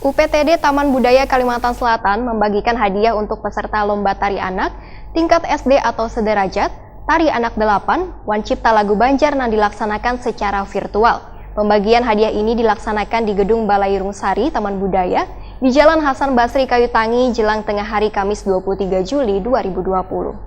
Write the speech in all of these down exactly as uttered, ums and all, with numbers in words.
U P T D Taman Budaya Kalimantan Selatan membagikan hadiah untuk peserta lomba tari anak tingkat S D atau sederajat, tari anak delapan, Wancipta Lagu Banjar nang dilaksanakan secara virtual. Pembagian hadiah ini dilaksanakan di Gedung Balai Rungsari Taman Budaya di Jalan Hasan Basri Kayu Tangi jelang tengah hari Kamis dua puluh tiga Juli dua ribu dua puluh.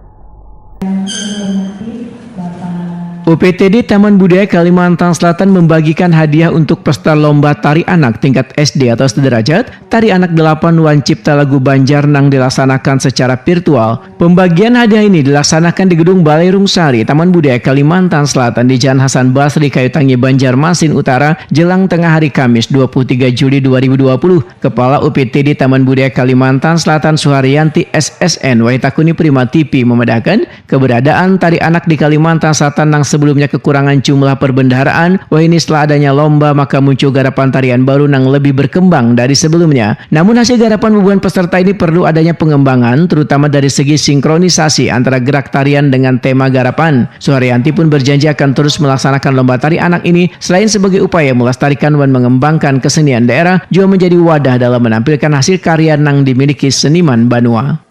U P T D Taman Budaya Kalimantan Selatan membagikan hadiah untuk peserta lomba tari anak tingkat S D atau sederajat, tari anak delapan Wancipta Lagu Banjar nang dilaksanakan secara virtual. Pembagian hadiah ini dilaksanakan di Gedung Balai Rungsari, Taman Budaya Kalimantan Selatan di Jalan Hasan Basri, Kayu Tangi, Banjarmasin Utara, jelang tengah hari Kamis dua puluh tiga Juli dua ribu dua puluh. Kepala U P T D Taman Budaya Kalimantan Selatan Suharyanti S S N wayah takuni Prima T V memadahakan, keberadaan tari anak di Kalimantan Selatan nang sebelumnya kekurangan jumlah perbendaharaan, wahini setelah adanya lomba maka muncul garapan tarian baru nang lebih berkembang dari sebelumnya. Namun hasil garapan bubuhan peserta ini perlu adanya pengembangan, terutama dari segi sinkronisasi antara gerak tarian dengan tema garapan. Suharyanti pun berjanji akan terus melaksanakan lomba tari anak ini selain sebagai upaya melestarikan wan mengembangkan kesenian daerah, jua menjadi wadah dalam menampilkan hasil karya nang dimiliki seniman banua.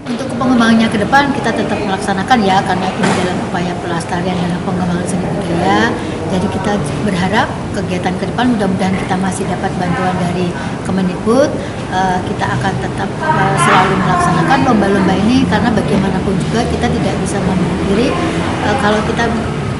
Untuk pengembangannya ke depan kita tetap melaksanakan ya, karena ini dalam upaya pelestarian dan pengembangan seni budaya. Jadi kita berharap kegiatan ke depan mudah-mudahan kita masih dapat bantuan dari Kemendikbud. Eh, kita akan tetap eh, selalu melaksanakan lomba-lomba ini karena bagaimanapun juga kita tidak bisa memungkiri eh, kalau kita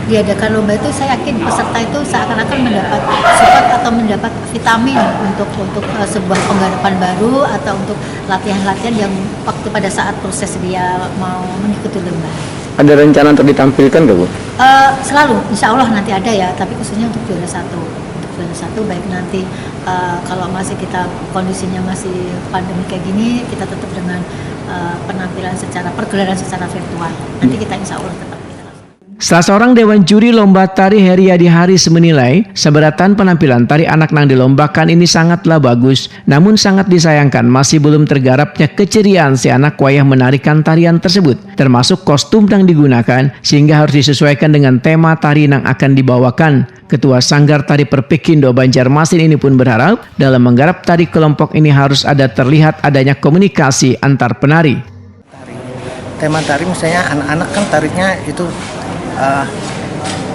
diadakan lomba itu saya yakin peserta itu seakan-akan mendapat support atau mendapat vitamin untuk untuk eh, sebuah penggarapan baru atau untuk latihan-latihan yang waktu pada saat proses dia mau mengikuti lomba. Ada rencana untuk ditampilkan gak Bu? Eh, selalu, insya Allah nanti ada ya, tapi khususnya untuk juara satu. Untuk juara satu baik nanti eh, kalau masih kita kondisinya masih pandemi kayak gini, kita tetap dengan eh, penampilan secara pergelaran secara virtual. Nanti kita insya Allah tetap kita lakukan. Salah seorang dewan juri lomba tari Heriadi Haris menilai, sabarataan penampilan tari anak nang dilombakan ini sangatlah bagus, namun sangat disayangkan masih belum tergarapnya keceriaan si anak wayah menarikan tarian tersebut, termasuk kostum nang digunakan, sehingga harus disesuaikan dengan tema tari nang akan dibawakan. Ketua Sanggar Tari Perpikindo Banjarmasin ini pun berharap dalam menggarap tari kelompok ini harus ada terlihat adanya komunikasi antar penari. Tema tari misalnya anak-anak kan tariknya itu uh,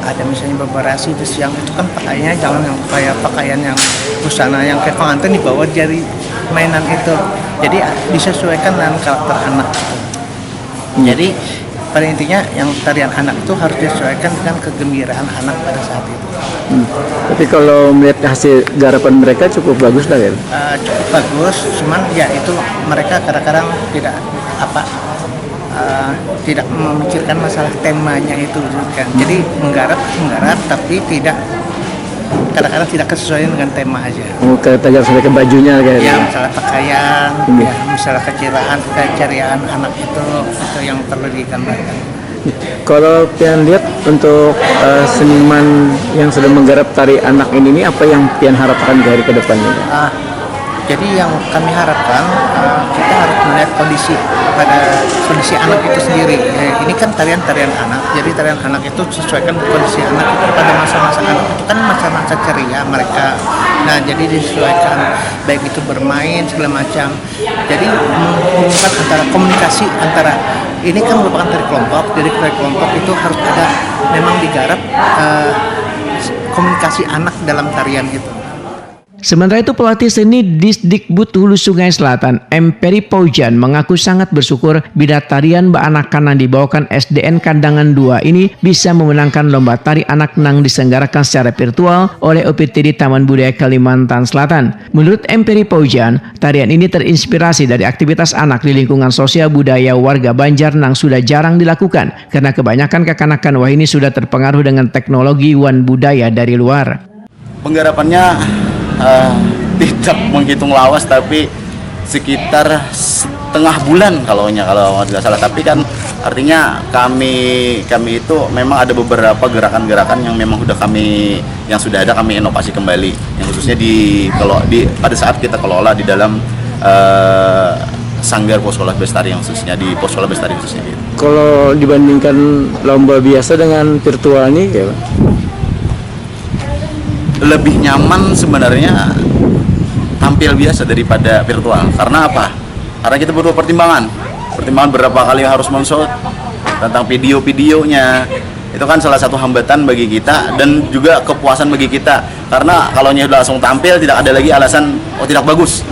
ada misalnya beberasi terus yang itu kan pakaiannya jangan yang kayak pakaian yang busana yang kayak pengantin dibawa dari mainan itu, jadi disesuaikan dengan karakter anak. Jadi pada intinya yang tarian anak itu harus disesuaikan dengan kegembiraan anak pada saat itu. Hmm. Tapi kalau melihat hasil garapan mereka cukup bagus lah ya. Uh, cukup bagus, cuman ya itu mereka kadang-kadang tidak apa uh, tidak memikirkan masalah temanya itu kan. Jadi menggarap menggarap tapi tidak kadang-kadang tidak kesesuaian dengan tema aja. Oh, kayak tajam sampai ke bajunya kayak. Ya, gitu. Misalnya pakaian, hmm. Ya, misalnya keceriaan, keceriaan anak itu itu yang perlu digambarkan. Kalau pian lihat untuk uh, seniman yang sudah menggarap tari anak ini, ini apa yang pian harapkan dari ke depannya? Ah, jadi yang kami harapkan uh, kita harus melihat kondisi pada kondisi anak itu sendiri. Eh, ini kan tarian-tarian anak, jadi tarian anak itu sesuaikan kondisi anak pada masa-masa anak itu kan masa-masa ceria mereka. Nah, jadi disesuaikan baik itu bermain segala macam. Jadi menghubungkan antara komunikasi antara ini kan merupakan tari kelompok, jadi tari kelompok itu harus ada memang digarap uh, komunikasi anak dalam tarian itu. Sementara itu, pelatih seni Disdikbud Hulu Sungai Selatan, M Peri Paujan, mengaku sangat bersyukur bila tarian baanakan yang dibawakan S D N Kandangan dua ini bisa memenangkan lomba tari anak nang diselenggarakan secara virtual oleh O P T D Taman Budaya Kalimantan Selatan. Menurut M Peri Paujan, tarian ini terinspirasi dari aktivitas anak di lingkungan sosial budaya warga Banjar nang sudah jarang dilakukan karena kebanyakan kakanakan wahini sudah terpengaruh dengan teknologi wan budaya dari luar. Penggarapannya uh, tidak menghitung lawas tapi sekitar setengah bulan kalau nya kalau tidak salah, tapi kan artinya kami kami itu memang ada beberapa gerakan-gerakan yang memang sudah kami yang sudah ada kami inovasi kembali, yang khususnya di kalau di pada saat kita kelola di dalam uh, sanggar Poskola Bestari yang khususnya di Poskola Bestari khususnya gitu. Kalau dibandingkan lomba biasa dengan virtual nih kayak lebih nyaman sebenarnya tampil biasa daripada virtual. Karena apa? Karena kita butuh pertimbangan. Pertimbangan berapa kali harus menshoot tentang video-videonya. Itu kan salah satu hambatan bagi kita dan juga kepuasan bagi kita. Karena kalau nya langsung tampil, tidak ada lagi alasan, "Oh, tidak bagus."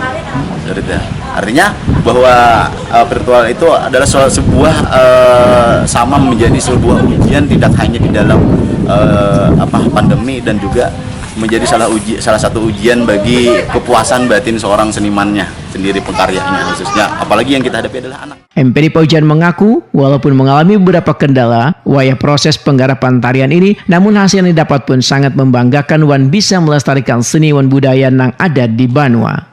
Seperti itu. Artinya bahwa uh, virtual itu adalah se- sebuah uh, sama menjadi sebuah ujian, tidak hanya di dalam uh, apa pandemi, dan juga menjadi salah uji salah satu ujian bagi kepuasan batin seorang senimannya sendiri, pengkaryanya khususnya, apalagi yang kita hadapi adalah anak. M P D Paujan mengaku, walaupun mengalami beberapa kendala, wayah proses penggarapan tarian ini, namun hasil yang didapat pun sangat membanggakan wan bisa melestarikan seni wan budaya nang ada di Banua.